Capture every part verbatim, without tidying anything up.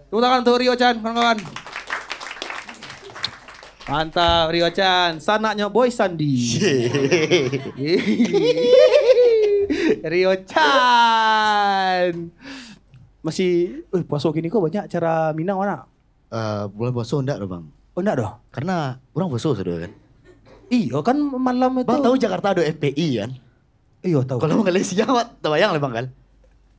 Tepuk tangan untuk Rio Chan, kawan-kawan. Mantap, Rio Chan. Sanaknyo Boy Sandi. Rio Chan. Masih, eh, puaso kini ko banyak acara Minang, Wan, nak? Eh, bulan puaso ndak doh, Bang. Oh, ndak doh? Karena urang puaso sudah kan. Iyo, kan malam itu. Bang tahu Jakarta ada F P I kan? Iyo, tahu. Kalau Malaysia, awak tabayang lah, Bang, kan?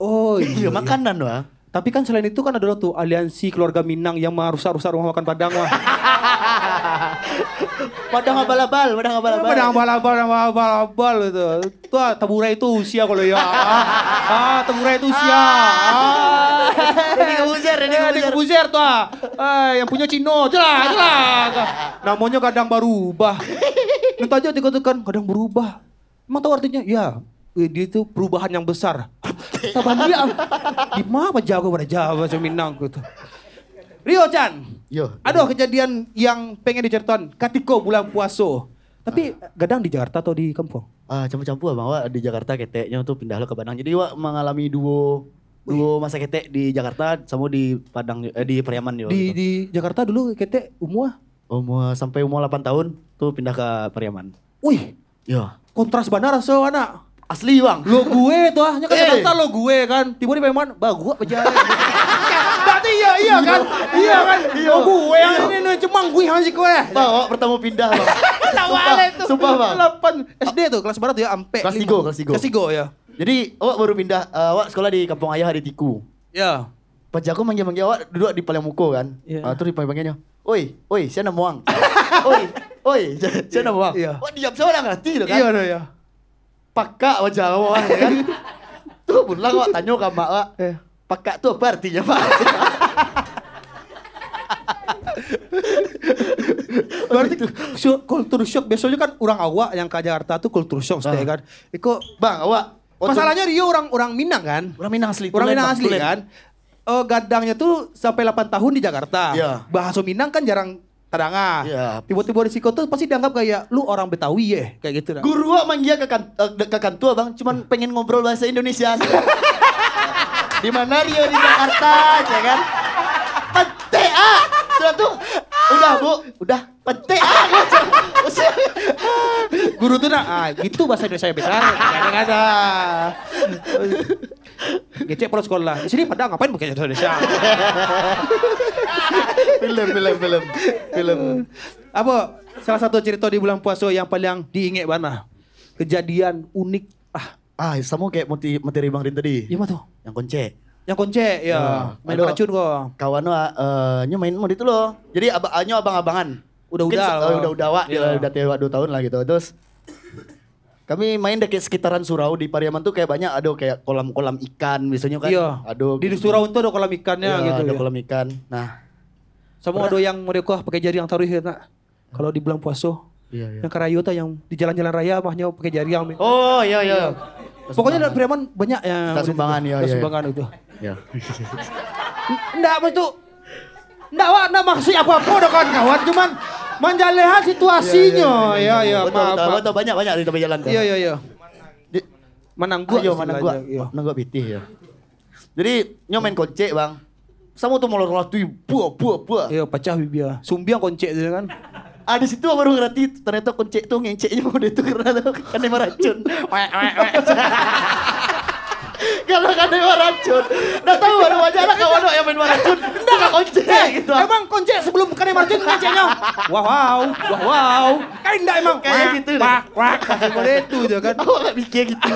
Oh, iyo, iyo, iyo. Makanan, Bang. Tapi kan selain itu kan adalah tu aliansi keluarga Minang yang marusak-rusak rumah makan Padang, wah. Padang abal-abal, Padang abal-abal. Padang abal-abal, Padang abal-abal itu. Tu ah, taburai tu usia kalau ya. Ah, ah, taburai tu usia. Ah. Deddy Corbuzier, Deddy Corbuzier. Deddy Corbuzier tu ah. Ah, yang punya Cino, jelas, jelas. Namonyo gadang barubah. Nanti aja tiga tekan gadang berubah. Emang tahu artinya? Ya, eh, dia tu perubahan yang besar. Tabaliak ah. Di ma paja ko, paja bahasa Minang ko tu. Rio Chan, yo, ado kejadian yang pengen dicaritoan katiko bulan puaso. Tapi gadang di Jakarta atau di kampuang? Ah, campur-campur, Bang. Awak di Jakarta keteknyo tu pindah lo ka Padang. Jadi awak mangalami duo, duo masa ketek di Jakarta samo di Padang, eh, di Pariaman juo. Di, gitu. Di Jakarta dulu ketek umua? Umua, sampai umua lapan tahun tu pindah ka Pariaman. Wih, yo. Kontras bana raso, anak. Asli, Bang. Lo gue tu ah, nyo kan eh. Jakarta lo gue kan. Tibo di Pariaman, baguak paja. Berarti iya, iya kan? Iya kan? Iya. Lo gue yang ini, ini cemang gue hang siko eh. Bang, awak pertama pindah, Bang. Sumpah, sumpah, Bang. Lapan S D tu, kelas berapa tu ya? Ampek. Kelas tiga, kelas tiga. Kelas tiga ya. Jadi, awak baru pindah, eh, awak sekolah di kampung ayah di Tiku. Ya. Paja ko manggil-manggil awak duduak di paliang muko kan. Ya. Ah, terus dipanggil-panggilnyo. "Oi, oi, sia namo ang?" "Oi, oi, sia namo ang?" Iya. Wak diam sajo, ndak ngarati tu kan. Iya, iya. Pakak paja awak kan. Tu pulang awak tanyo ka mak awak. Iya. "Pakak tu apa artinya, Pak?" Berarti shock, culture shock. Biasanya kan orang awak yang ke Jakarta tu culture shock, ah, kan. Iko, Bang, awak Masalahnya Rio orang, orang Minang kan? Orang Minang asli, orang Minang asli kan? Oh, gadangnyo tu sampai lapan tahun di Jakarta. Iya. Bahaso Minang kan jarang tadanga. Iya. Tibo-tibo di siko tu pasti dianggap kayak, "Lu orang Betawi ye?" Kayak gitu dah. Guru awak manggil ka kan-, eh, ka kantua, Bang, cuman pengen ngobrol bahasa Indonesia saja. "Di mana Rio?" "Di Jakarta," ya kan? Petek ah. Sudah tu, "Udah, Bu, udah." Petek ah. Guru tu nak, "Ah, gitu bahasa Indonesia yang benar." Kata-kata. Ngecek pulang sekolah. "Di sini Padang, ngapain pakai bahasa Indonesia?" Film, film, film. Film. Apa salah satu cerita di bulan puasa yang paling diingat bana? Kejadian unik. Ah, Ah, samo kayak moti-, materi Bang Rin tadi. Iya, mah tu. Yang koncek. Yang koncek, ya. Ya, main ado racun ko. Kawan tu, ah, eh, nyo main mode tu lo. Jadi, aba-, nyo abang-abangan. Mungkin udah-udah se-, eh, lah. Udah-udah awak, iya, udah tiwak dua tahun lah gitu. Terus, kami main dekat sekitaran surau di Pariaman tu kayak banyak ado kayak kolam-kolam ikan biasanya kan. Iya. Ado di surau tu ada kolam ikannya gitu ya. Iya, ada kolam ikan. Nah. Samo ado yang mereka pakai jari yang taruh ya, nak. Kalau di bulan puaso, iya, iya, yang karayo tu, yang di jalan-jalan raya, mah nyo pakai jari yang. Oh, iya, iya. Iya. Pokoknya dari Pariaman banyak yang kita sumbangan, iya, iya, sumbangan itu. Iya. Ndak, itu, ndak, wak, ndak maksud apa-apa doh, kawan-kawan. Cuman manjalehan situasinyo. Iya, iya, iya, iya. Iya, iya. Betul, maaf, betul, maaf. Betul, banyak, banyak di tepi jalan tu. Iya, iya, iya. Di, manangguak, ayo, istilahnya, manangguak, iya. Manangguak pitih, ya. Jadi, nyo main koncek, Bang. Samo tu molor latui, buah, buah, buah. Iyo, pacah bibia. Sumbiang koncek tu kan. Ah, di situ baru ngerti, ternyata koncek tu ngeceknyo mode tu karena tu kanai maracun. Wek, wek, wek. Kalau kanai maracun, ndak tahu, ado banyak lah kawan yang main maracun. Ndak ka koncek gitu. Emang koncek sebelum kanai maracun ngeceknyo? Wah, wow, wah, wow. Kan ndak emang. Kayak gitu deh. Wak, wak, kasih boleh tu je kan. Awak nggak mikir gitu.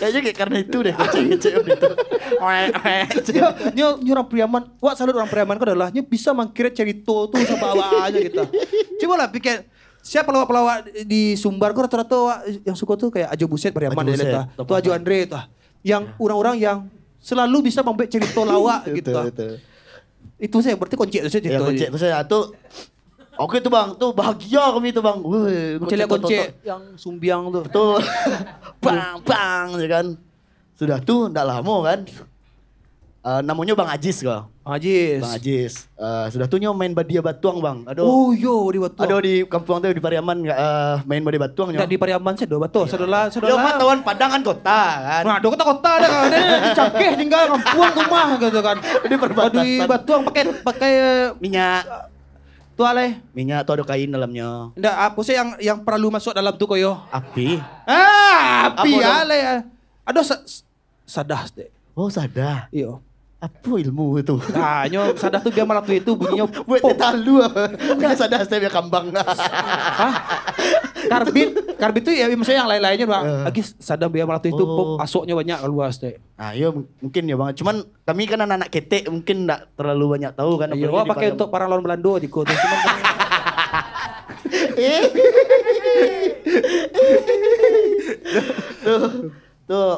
Kayaknya kayak karena itu deh, kecil-kecil gitu. Wek, wek. Nyo, nyo, nyo orang Pariaman. Wak salut orang Pariaman ko adalah nyo bisa mangkirek cerita tu sabawahnyo gitu. Cubolah pikir, siapa pelawak-pelawak di Sumbar ko rata-rata wak yang suko tu kayak Ajo Buset Pariaman. Ajo Buset, tokoh. Tu Ajo Andre tu. Yang orang-orang yang selalu bisa mambuek cerita lawak gitu. Betul, betul. Itu saja, berarti koncek tu saja. Ya, cerita koncek tu saja. Tu Oke tu, Bang, tu bahagia kami tu, Bang. Weh, koncek, koncek yang sumbiang tu. Betul. Bang, bang, ya kan. Sudah tu, ndak lamo kan. Eh, namonyo Bang Ajis ko. Bang Ajis. Bang Ajis. Eh, sudah tu nyo main badia batuang, Bang. Ado, Oh yo, di Batuang. ado di kampuang tu, di Pariaman, eh, main badia batuang nyo. Ndak di Pariaman sado, Batuang. Sadolah, Yo, Mak, sadolah. Tawan Padang kan kota kan. Nah, dok kota dah kan. Dia cakeh tinggal kampuang rumah gitu kan. Di perbatasan. Aduh, Batuang pakai pakai Minyak. Tu alai. Minyak tu ado kain dalamnyo. Ndak, apa sih yang yang perlu masuk dalam tu koyo? Api. Ah, api Apa tu? Alai. Aduh, sa- sadah dek. Oh, sadah. Iyo. Apa ilmu itu? Nah, nyo sadah tu biar malatui itu bunyinya Buat pop. dia talu apa? Dia sadah saya biar kambang. Hah? Karbit, karbit tu ya maksudnya yang lain-lainnya bang. Eh. Lagi sadah biar malatui itu Oh. pop asoknya banyak keluar stek. Ah, yo, mungkin ya bang. Cuman kami kan anak-anak ketek mungkin ndak terlalu banyak tahu kan. Iya, Apalagi di pakai Padang. Untuk parang lawan Belanda jiko tu. Cuman Tuh, tuh.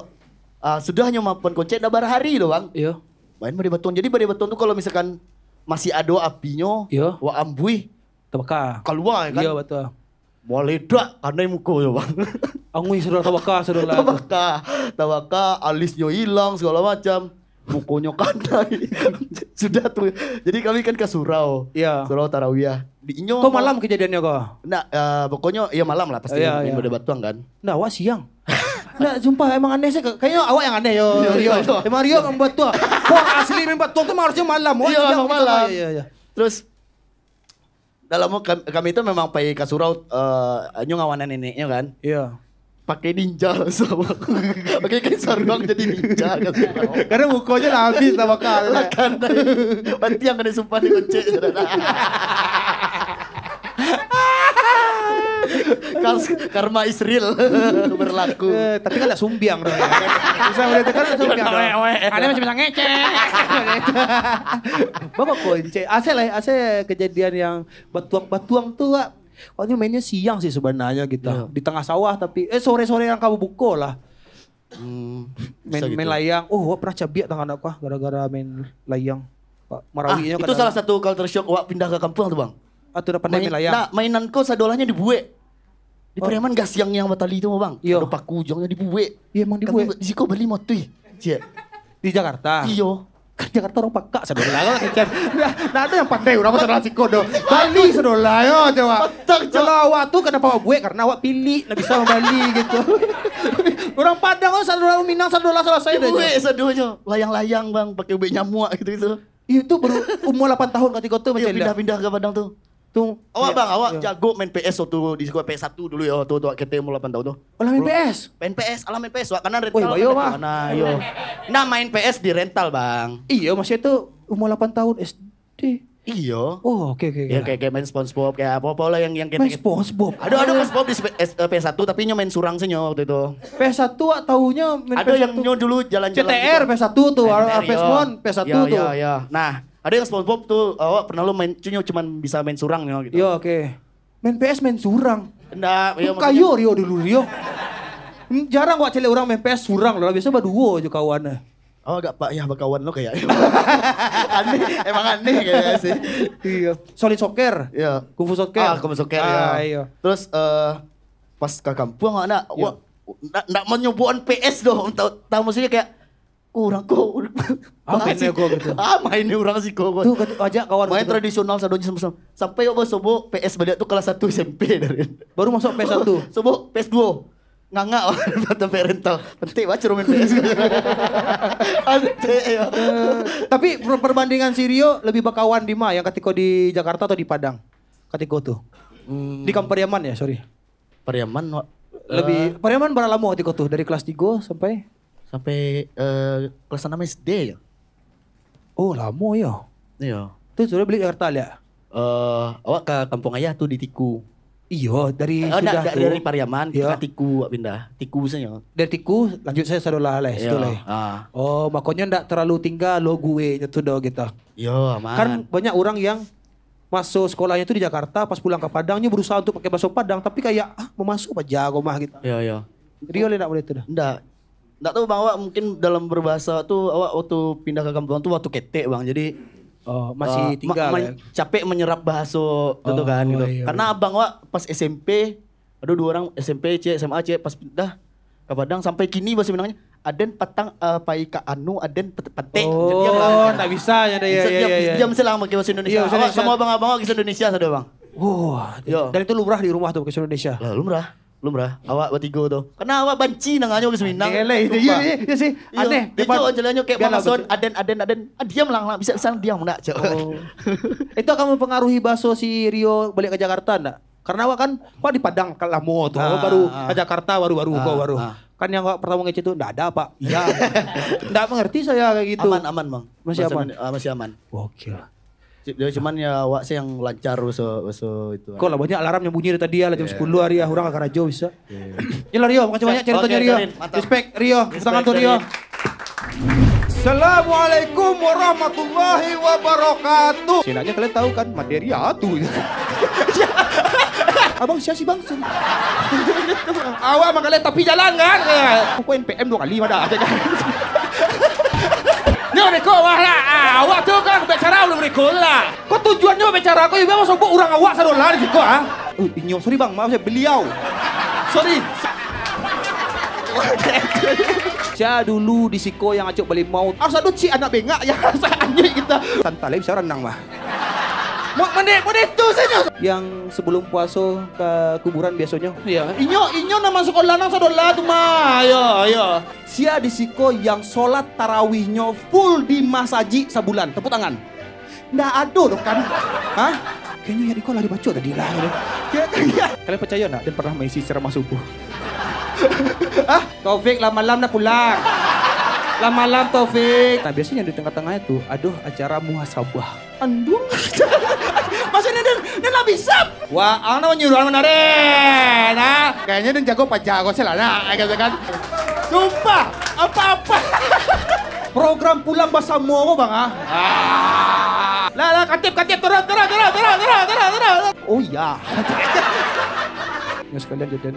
Ah, sudahnyo mapan koncek dah barahari tu bang. Iya. Main badia batuang. Jadi badia batuang tu kalau misalkan masih ado apinyo, Iya. wak ambuih, Terbakar. Kalua kan? Iya, betul. Maledak kanai muko tu bang. Angui saudara terbakar, saudara. Tabaka, tabaka, alisnyo hilang segala macam. Mukonyo kanai. Sudah tu. Jadi kami kan ke surau. Iya. Surau tarawih. Di inyo Kau malam kejadiannya kau? Nak, eh, pokokyo ya malam lah pasti Iya, main iya. badia batuang kan. Nah, awak siang. Nah, sumpah emang aneh sih. Kayaknya awak yang aneh yo. Iya, Rio. iya, iya. Emang Rio membuat tu. Kau asli membuat tu memang harusnya malam. Awak Iya, siang memang gitu. Malam. Iya, iya. Terus dalam kam- kami tu memang pai ke surau, eh, nyo ngawanan neneknyo kan. Iya. Pakai ninja langsung. Pakai kain saruang jadi ninja kan. Karena mukonya lah habis terbakar. Lah kanai. Mati yang kena sumpah di koncek. Kas- karma is real berlaku. Eh, tapi kan tak sumbiang dong. Bisa boleh tekan tak sumbiang dong. Ada macam-macam ngecek. Bapak koncek. Asal lah, asal kejadian yang batuang-batuang tu, Wak. Waktu mainnya siang sih sebenarnya gitu. Iya. Di tengah sawah tapi eh sore-sore yang kamu buka lah. Hmm, Main bisa gitu. Main layang. Oh, Wak pernah cabiak tangan aku ah gara-gara main layang. Pak Ah, Marawi itu salah satu culture shock awak pindah ke kampung tu bang. Atau dah pandai main, layang. Nah, mainan ko sadolahnyo dibuek. Di Oh. Pariaman gasiang yang batali tu bang. Iyo. Ada paku ujungnya dibuek. Iya, emang Tapi dibuek. Di siko bali motoi. Cik. Di Jakarta. Iyo. Kan Jakarta orang pakak sadolah kan. Nah, nah, ada yang pandai orang sadolah siko doh. Bali sadolah yo coba. Betul, Cok. Kalau awak tu kenapa awak buek karena awak pilik nak bisa membali gitu. Orang Padang tu sadolah Minang sadolah selesai dah. Dibuek sadonyo. Layang-layang bang, pakai ubi nyamuak gitu-gitu. Itu baru umur lapan tahun ketika tu Iya, macam pindah-pindah ke Padang tu. Tu Awak bang, awak iya. Jago main P S waktu di sekolah P S satu dulu ya, waktu tu K T umur lapan tahun tu. Alah main P S. Main P S, alah main P S, wak. Karena rental Woi, kan bayo, dekat mah. Mana, yo. Nah, main P S di rental bang. Iya, masih tu umur lapan tahun S D. Iyo. Oh, oke oke oke. Ya kayak, kayak main SpongeBob, kayak apa-apa lah yang yang Main kita. SpongeBob. Ada ada main SpongeBob di P S, eh, P S satu tapi nyo main surang senyo waktu itu. P S satu wak tahunya main Ada yang P S satu. nyo dulu jalan-jalan C T R gitu. P S satu tuh, C T R, P S yo. One P S satu Ya, tuh. Ya, ya. Nah, ada yang SpongeBob tuh, awak pernah lo main, cuma cuman bisa main surang nyo gitu. Yo, oke. Main P S main surang. Enggak, ya, Kayo Rio dulu Rio. Hmm, jarang wak caliak orang main P S surang lah. Biasa baduo aja kawan. Oh, agak pak ya bakawan lo kayak. Aneh, emang aneh kayaknya sih. Iya. Solid Soccer. Ya. Kung Fu Soccer. Ah, Kung Fu Soccer, Ah, ya. Iya. Terus eh, pas ke kampung anak, Ya. wak ndak ndak menyobokan P S doh. Entah, entah maksudnya kayak kurang kok. Ah, mainnya kok gitu. Ah, main ni orang sih kok. Tuh kata- ajak kawan Main gitu. Tradisional sadonyo sama-sama. Sampai wak basobok P S baliak tu kelas satu S M P dari. Baru masuk P S satu. Sobok P S dua. Ngangak mata rental. Penting baca main P S. Antik ya. Eh, tapi per- perbandingan si Rio lebih bakawan di ma yang ketika di Jakarta atau di Padang? Ketika tu. Hmm, Di Kampariaman ya, sorry. Pariaman wak. Lebih Pariaman berapa lama ketika tu dari kelas tiga sampai Sampai eh, kelas enam S D ya. Oh, lama ya. Iya. Tu sudah balik Jakarta lihat. Eh, awak ke kampung ayah tu di Tiku. Iyo, dari Oh, sudah ndak, tu. Dari Pariaman Iya. ke Tiku awak pindah. Tiku saja. Dari Tiku lanjut saya Sadolah lah, Iya. situ lah. Ah. Oh, makanya ndak terlalu tinggal lo gue nyo tu doh gitu. Yo, aman. Kan banyak orang yang masuk sekolahnya tu di Jakarta, pas pulang ke Padang nyo berusaha untuk pakai bahasa Padang, tapi kayak ah, memasuk aja kau mah gitu. Yo, yo. Rio le ndak boleh tu dah. Ndak. Ndak tahu bang awak mungkin dalam berbahasa tu awak waktu pindah ke kampung tu waktu ketek bang. Jadi Oh, masih eh, tinggal ma- ya. men- capek menyerap bahasa tu, tu Oh, kan gitu. Iya, Karena iya. Abang awak pas S M P ada dua orang S M P cek S M A cek pas pindah ke Padang sampai kini bahasa Minangnya Aden patang, eh, pai ka anu, aden pet-, patek. Oh, diam lah. Ndak bisa, ya, ya, bisa ya, diam, ya, ya. Diam sajo lah pakai bahasa Indonesia. Iya, bahasa Indonesia. Awak samo abang-abang awak kisah Indonesia sajo, Bang. Oh, yo. Dan itu lumrah di rumah tu, kisah Indonesia? Lah, lumrah. Lumrah. Awak batigo tu. Karena awak banci danganyo kisah Minang. Eleh, itu, iya, sumpah. Iya, iya sih. Iya. Aneh. Dia cok jalannya kayak biarlah Mama Son, betul. Aden, aden, aden. Ah, diam lah, lah. Bisa, bisa diam nak, cok. Oh. Itu akan mempengaruhi baso si Rio balik ke Jakarta ndak? Karena awak kan, awak di Padang kan lamo tu, ah, baru ah. Ke Jakarta baru-baru, ah, kau baru. Ah. Kan yang awak pertama ngecek tu, "Ndak ada, Pak." Iya. Ndak mengerti saya kayak gitu. Aman, aman, Bang. Masih aman? Masih aman. Gokil. Cu-, ya, cuman ya awak sih yang lancar baso, baso itu. Kau lah banyak alarm yang bunyi dari tadi ya, lah jam sepuluh hari ya, orang agak rajo bisa. Iya. Yolah Rio, makasih banyak caritonyo Rio. Oke, Karin, mantap. Respect Rio, tepuk tangan tu Rio. Respect, Karin. Assalamualaikum warahmatullahi wabarakatuh. Senaknya kalian tahu kan materi apa tu? Abang sia si Bang Sun. Awak mah kalian tapi jalan kan? Aku N P M dua kali mah dah. Nyo reko awak lah. Ah, awak tu kan bicara belum reko tu lah. Kok tujuannyo bicara kok ibo sobok urang awak sadolah di siko, ah? Oh, inyo, sorry Bang, maaf saya, beliau. Sorry. Sia dulu di siko yang acok balimaut. Harus ado cik anak bengak yang rasa anjing kita. Santai lah, bisa ranang mah. Mo-, mendek, mendek tu sajo. Yang sebelum puaso ke kuburan biasonyo. Iya, inyo, inyo nan masuak kolam nan sadolah tu mah. Ayo, ayo. Sia di siko yang solat tarawihnyo full di masajik sabulan. Tepuk tangan. Ndak ado doh kan? Hah? Kayaknya ya iko lah dibaco tadi lah. Kalian percaya ndak? Dia pernah mengisi ceramah subuh. Hah? Taufik lah malam dah pulang. Lah malam Taufik. Nah, biasanya di tengah-tengahnya tu, aduh, acara muhasabah. Anduang. Maksudnya dia, dia nak bisa. Wah, ang nak menyuruh mana deh? Nah, kayaknya dia jago pajar kau sih lah, nah, kata kan. Sumpah, apa-apa. Program pulang basamo ko, Bang, ah. Ah. Lah, lah, katip, katip, turun, turun, turun. Oh, iya. Ya, sekalian jodoh.